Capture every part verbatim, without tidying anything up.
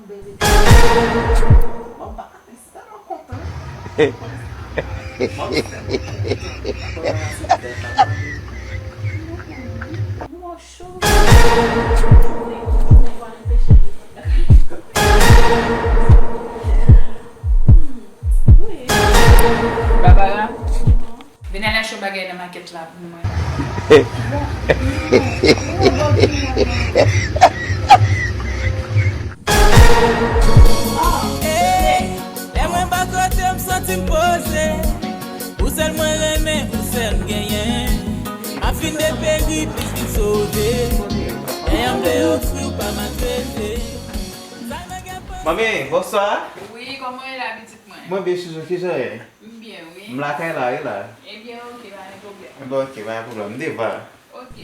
Bebe. Mwen pa, mwen tèlman kontan. Mwen tèlman kontan. Mwen cho. Wi. Barbara, vin al achte yon bagay nan makèt la pou mwen. Ey, lè mwen bò kote w, m santi m poze. Ou sèl mwen renmen, ou sèl m genyen. M ap fin deperi, plis vin sove. Dèyè m vle ofri w pa maltrete. Manmi, bonswa. Wi, kòman w ye la, pitit mwen? Mwen byen, Chouchou, kijan w ye? M byen, wi. M lakay la, wi, la. Ebyen, oke, pa gen pwoblèm. Ebyen, oke, pa gen pwoblèm. M devan. Oke.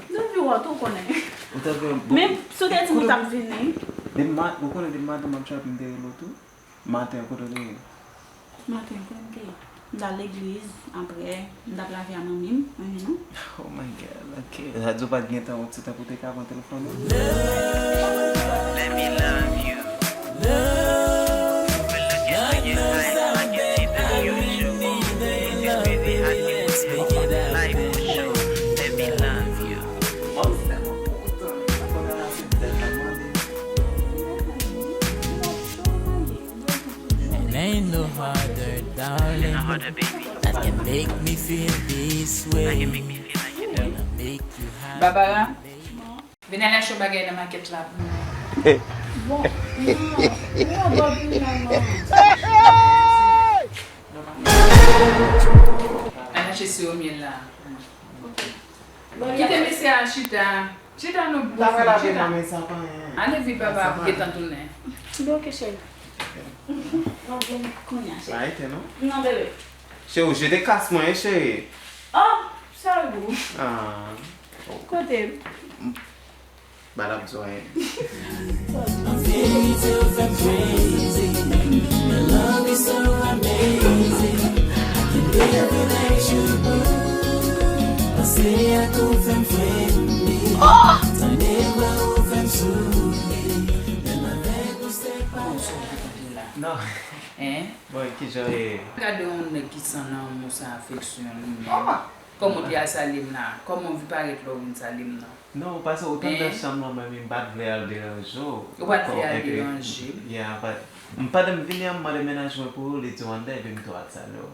M te vle wè w tou, konnen. Ou te vle, bon, men si w te di m ou t ap vini. Depi ma-, ou konnen depi maten m ap chape, m te rele w tou. Maten, kote w te ye? Maten, kote m te ye? M t al legliz, apre, m t ap lave a manmi m, mhm. Oh my God, ok. Sa di w pa t gen tan yon ti tan pou w te ka pran telefòn ou? Let me love you. Overlooking when you hide, I can see through you too. It is crazy how you can see through my life for sure. Let me love you. Mwen tèlman kontan. Konnen la se dèt la mande. And ain't no harder, darling, that can make me feel this way. Wanna make you happy. Barbara, vin al achte yon bagay nan makèt la pou mwen. Bon, non, non, non, non. Al achte siwo myèl la pou mwen. Kite mesye a chita. Chita non, bòs mwen, chita. Ale vit, papa ap gentan tounen. Bebe, oke, cheri. M ap vin kounye a, cheri. Pa rete, non? Non, bebe. Cheri, ou jete kas mwen, wi, cheri. Oh, sa gou. Ah. Kote? M pa t ap di w anyen. An verite, ou fè m crazy. Your love is so amazing. I can live without you, boo. Panse ak ou fè m frenmi. Tande vwa ou fè m souri. Menm avèk ou se pa. Non. Hein? Bon, kijan w ye? Gade yon nèg ki san lanmou, san afeksyon, li menm. Kòman w te al salye m la? Kòman w vin parèt lè w vin salye m nan? Non, paske ou t anndan chanm lan, mwen menm, m pa t vle al deranje w. Ou pa t vle al deranje m? Yeah, but m pandan m vini an, m mande mennaj mwen pou ou, li di w anndan, epi m tou al salye w.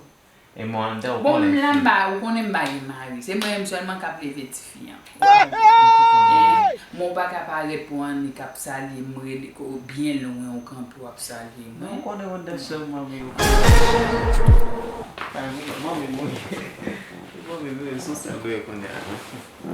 E mwen anndan, ou konnen. Bon, m la, m pa, ou konnen m pa gen mari. Se mwen menm sèlman k ap leve tifi an. Ou pa konprann. Men w pa ka parèt pou annik ap salye m, rele ko byen lwen, ou kanpe, w ap salye mwen. Non, ou konnen anndan chanm mwen, men ou konnen. Manmi, manmi, manmi, se yon sèl mwen konnen a.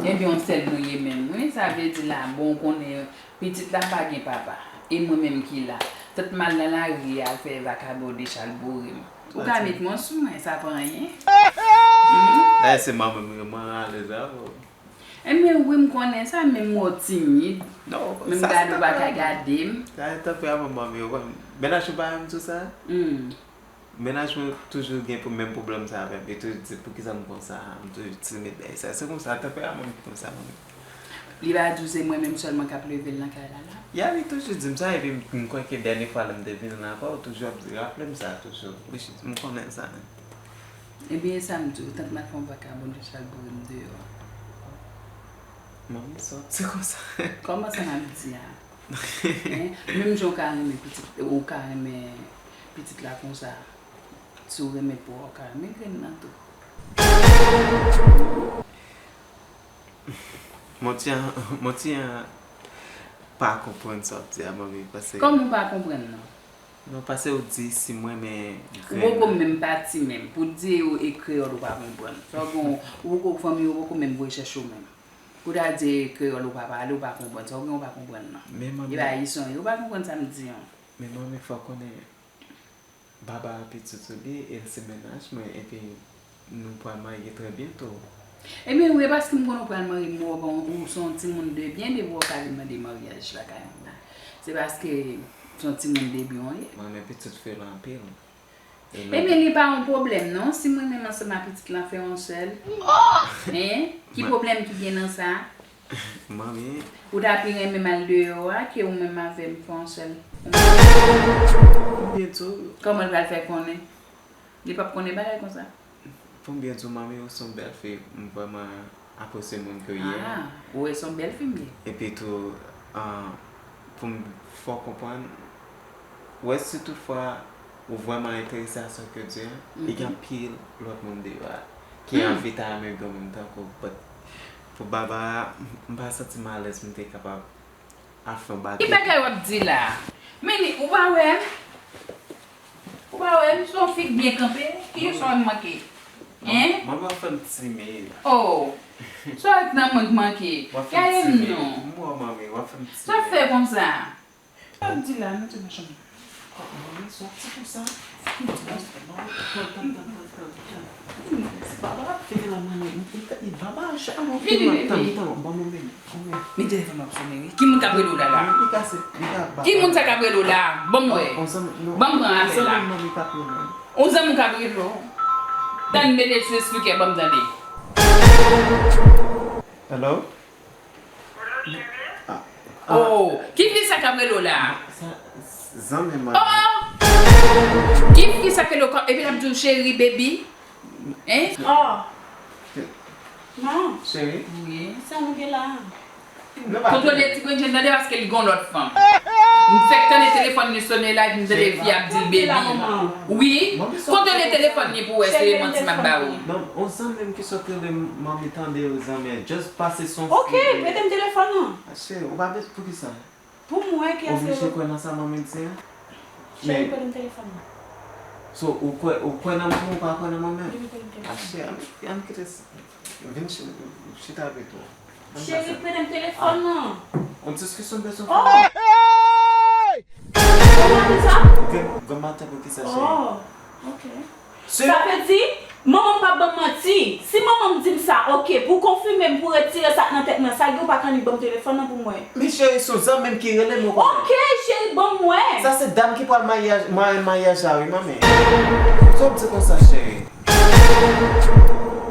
Ebyen, yon sèl nou ye menm, wi. Sa vle di la, bon, ou konnen, pitit la pa gen papa. E mwen menm ki la. Tant m al nan lari a, al fè vakabon dechalbore m. Ou ka met mwen sou mwen, sa pa anyen. Dayè, se manman m, mwen alèz avè w. Ebyen, wi, m konnen sa, men m wè w timid. Non, men m gade w pa ka gade m. Sa se tanpri a manman m, ou konn. Mennaj ou pa menm sou sa? Hmm. Mennaj mwen toujou gen pou, menm pwoblèm sa avè m. Li toujou di, "Poukisa m konsa?" M toujou timid bagay sa. Se konsa, tanpri a manman m ki konsa, manmi. Li pa di w se mwen menm sèlman k ap leve l nan kay la la? Ya, li toujou di m sa, epi m, m kwè ke dènye fwa lè m te vin la ankò, ou toujou ap di, raple m sa toujou. Wi, m konnen sa. Ebyen, e sa m di w, tant m al fè yon vakabon dechalbore m deyò. Manmi, sa w ap di konsa? Kòman sa m ap di a? Hein? Menm jan w ka renmen pitit, ou ka renmen pitit la konsa, si w renmen po a, w ka renmen grenn nan tou. Mon ti an, mon ti an pa konprann sa w ap di a, manmi, paske. Kòman w pa konprann non? Non, paske ou di si m renmen grenn. Ou poko menm pati menm. Pou di e kreyòl ou pa konprann. Sa w gen, ou poko fanmi, ou poko menm voye chèche w menm. Pou ta di e kreyòl ou pa pale, ou pa konprann. Sa w gen, ou pa konprann non. Men manmi. E pa ayisyen w ye, ou pa konprann sa m di an. Men manmi, fò w konnen. Baba pitit ou li, e l se mennaj mwen, epi nou pral marye trè byento. Ebyen, wi, paske m konnen w pral marye, m wè w, ou se yon timoun de byen, depi w ka vin mande maryaj lakay mwen la. Se paske se yon timoun de byen w ye. Mwen renmen pitit fi w la anpil. Ebyen, li pa yon pwoblèm, non. Si mwen menm ansanm ak pitit lan fè yon sèl, hein? Ki pwoblèm ki gen nan sa? Manmi. Ou ta pi renmen m al deyò a ke ou menm avè m fè yon sèl. Pou m byen di w. Kòman l pral fè konnen? Li p ap konnen bagay konsa. Pou m byen di w, manmi, ou se yon bèl fi. M vrèman apresye moun ke w ye a. Ah, ou wè se yon bèl fi m ye. Epi tou, ah, pou m fè w konprann, wè si toutfwa ou vrèman enterese a sa ke di a, e gen anpil lòt moun deyò a ki anvi ta renmen gen yon moun tankou w. But pou Barbara, m pa santi m alèz pou m te kapab ap fè yon Ki bagay w ap di la? Men li, ou pa wè m? Ou pa wè m? Se yon fi k byen kanpe. Ki jan sa w wè m manke? Hein? Manmi, w ap fè m timid. Oh! Sa w wè k nan mwen k manke? Gade m non. M wè w, manmi, w ap fè m timid. Sa w fè konsa? Sa w ap di la, nou te machann. Manmi, sòti konsa. Baba ap fè la manyen. Baba, Vini, vini. Ban mwen men. Men telefòn nan ap sone wi. Ki moun k ap rele w la la? Li kase, li ka ba. Ki moun sa k ap rele w la? Ban m wè. On zanmi, non. Ban m pran apèl la. On zanmi manmi k ap rele. On zanmi w k ap rele w. Tann mete sou espikè ban m tande. Hello? Oh, ki fi sa k ap rele w la? Sa, zanmi manmi. Oh! Ki fi sa k rele w kò, epi l ap di w cheri, baby? Hein? Oh. Non. Cheri? Wi. Sa nou gen la? Nou pa Kontwole ti grenn chen tande paske li gon lòt fanm. M fèk tande telefòn li sone la epi m tande fi ap di l baby. Wi. Kontwole telefòn li pou wè se manti m ap ba ou. Non, on zanmi m ki sot rele m, manmi tande yo zanmi an. Just pase son Ok, prete m telefòn nan. Cheri, ou pa bezwen pou ki sa? Pou m wè ki Oblije eske kwè nan sa manmi di an? Cheri, prete m telefòn nan. So, ou kwè, ou kwè nan mwen, ou pa kwè nan mwen menm? Li prete m telefòn. Cheri, ann, ann kite s- vin ch- chita avèk ou. Ann fè Cheri, sa. prete m telefòn nan. On diskisyon bezwen Oh! fè. Ou pa di sa? Gen, gen maten pou ki sa, cheri? Oh, ok. Se Sa vle di, manman m p ap ban m manti. Si manman m di m sa, ok, pou konfime m, pou retire sa k nan tèt mwen, sa gen ou pa k annik ban m telefòn nan pou m wè. Men cheri, se yon zanmi m ki rele m, ou konnen. Ok, cheri, ban m wè. Sa se dam ki pral maryaj, marèn maryaj la, wi, manmi. Sa w ap di konsa, cheri?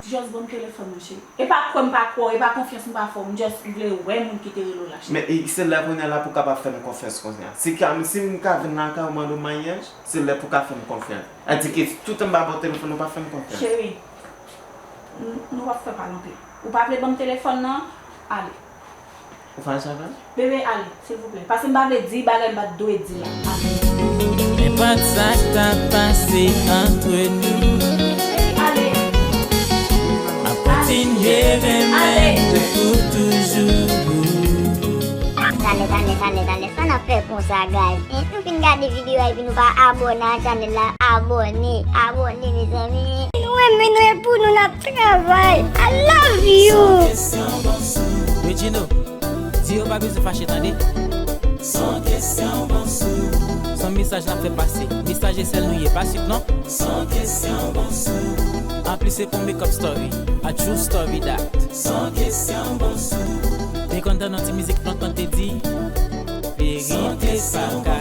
Just ban m telefòn nan, cheri. E pa kwè m pa kwè w, e pa konfyans m pa fè w, m just vle wè moun ki te rele w la, cheri. Men e, se lè kounye a la pou w kapab fè m konfyans kounye a. Si ka, si m ka vin lakay ou mande w maryaj, se lè pou w ka fè m konfyans. Sa di ke toutan m pa ba w telefòn ou pa fè m konfyans. Cheri, n- nou p ap fè pale anpil. Ou pa vle ban m telefòn nan? Ale. Ou fache avè m? Bebe, ale, silvouplè. Paske m pa vle di bagay m pa t dwe di la. Ale. Men pa t sa k t ap pase antre nou. Ale. M ap kontinye renmen nou pou toujou. Tande, tande, tande, tande, sa n ap fè konsa, guys? Hein? Nou fin gade videyo a epi nou pa abòne ak chanèl la. Abòne, abòne, mezanmi. Nou renmen nou, e pou nou n ap travay. I love you. Regino, di yo pa bezwen fache, tande. San kesyon, bonsou. Se yon mesaj n ap fè pase. Mesaj e sèl nou ye, pa swit non. San kesyon, bonsou. Anplis se pou makeup story. A true story that. San kesyon, bonsou. Te konn tande yon ti mizik lontan te di, verite pa ka